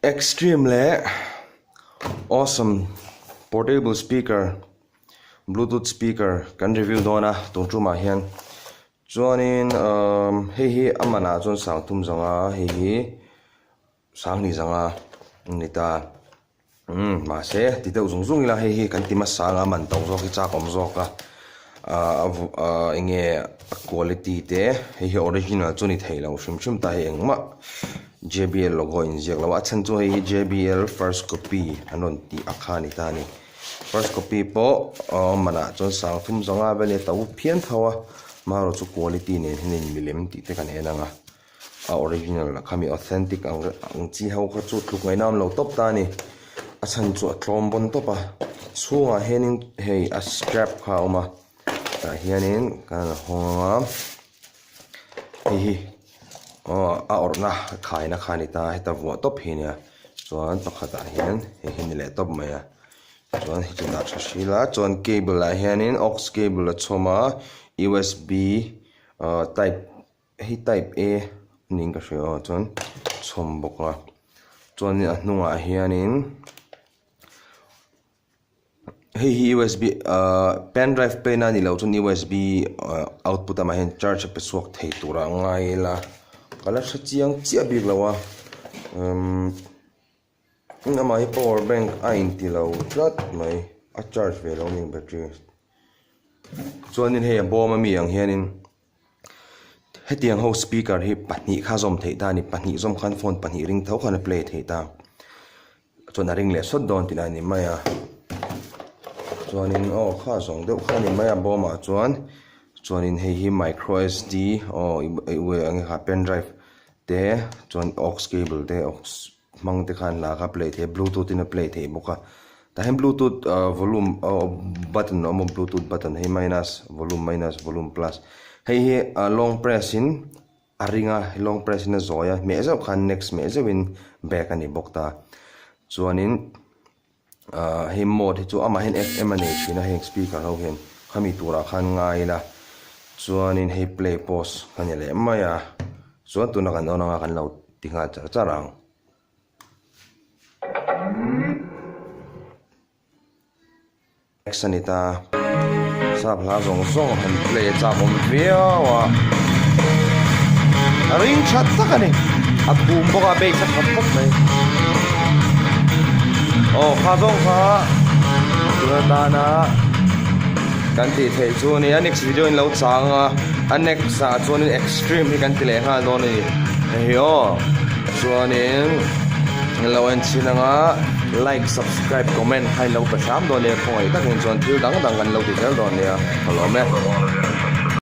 Extreme leh Awesome portable speaker bluetooth speaker kan review dawn a tun tumah hian chuanin umm hei hi a manah chuan sang thum zanga hei hi sanghnih zanga a ni ta. Umm mahse ti deuh zung zung ila hei hi kan ti hmasa anga man to zawk hi chak awm zawk a ah ah eng nge a quality te hei hi original chu ni thei lo hrim hrim ta hei engmah J B L logo a inziak lo a a chhan chu hei hi J B L first copy an rawn tih a kha a ni ta a ni first copy pawh ah manah chuan sang thum zanga vel hi a to phian tho a amaherawhchu chu quality nen hian in milem tih te kan en ang a. A original a khami authentic ang ang chi ho kha chu tluk ngaihna awm lo tawp ta a ni. A chhan chu a tlawm bawn tawp a chhungah hianin hei a strap kha a awm a tah hianin kan han hawng ang a hei hi aw a awrhna khaina kha a ni ta heta vuah tawp hi a nia chuan pakhatah hian hei hi a ni leh tawp mai a chuan heti dah tha hril a chuan cable ah hianin aux cable a chhawm a U S B ah type. Hei type A niin ka hria aw chuan chhawm bawk a chuanin a hnungah hianin hei hi U S B ahh pen drive play na a ni loh chuan U S B ah output amah hian charge a pe chhuak thei turah a ngai ila ka la hre chiang chiah bik lo a umm amah hi power bank a inti lo tlat mai a charge ve lo a ni battery chuanin hei a bawm ami ang hianin. Hetiang ho speaker hi pahnih kha zawm theih ta a ni pahnih zawm khan phone pahnih ring tho khan a play theih ta chuan a ring leh sawt dawn tih a ni mai a chuanin aw kha zawng deuh kha a ni mai a bawmah chuan chuanin hei hi micro sd aw eng kha pen drive te chuan aux cable te aux hmang te khan hla kha play theih a bluetooth in a play theih bawk a tah hian bluetooth ah volume ah button a awm a bluetooth button hei minus volume minus volume plus hei hi ah long press in a ring a long press in a zawi a hmeh zeuh khan next hmeh zeuh in back a ni bawk ta chuanin ah hei mode hi chu amah hian F M a nei thin a heng speaker ho hian khami turah khan ngai ila chuanin hei play pause a ni leh mai a chuan tuna kan on anga kan lo ti nghal char char ang. Next a ni ta. Sap hla zawng zawng han play a chak awm viau a. A ring tha tak a ni. A khum bawk a base a khat khawp mai. Aw kha zawng kha tuna tana kan tih theih chu a ni a next video in lo chang a a next ah chuanin extreme hi kan ti leh nghal dawn a ni hei aw chuanin lo en chhin anga like subscribe comment kha in lo pe hram dawn nia khawngaih takin chuan thil dang dang kan lo ti zel dawn nia ka lawm e.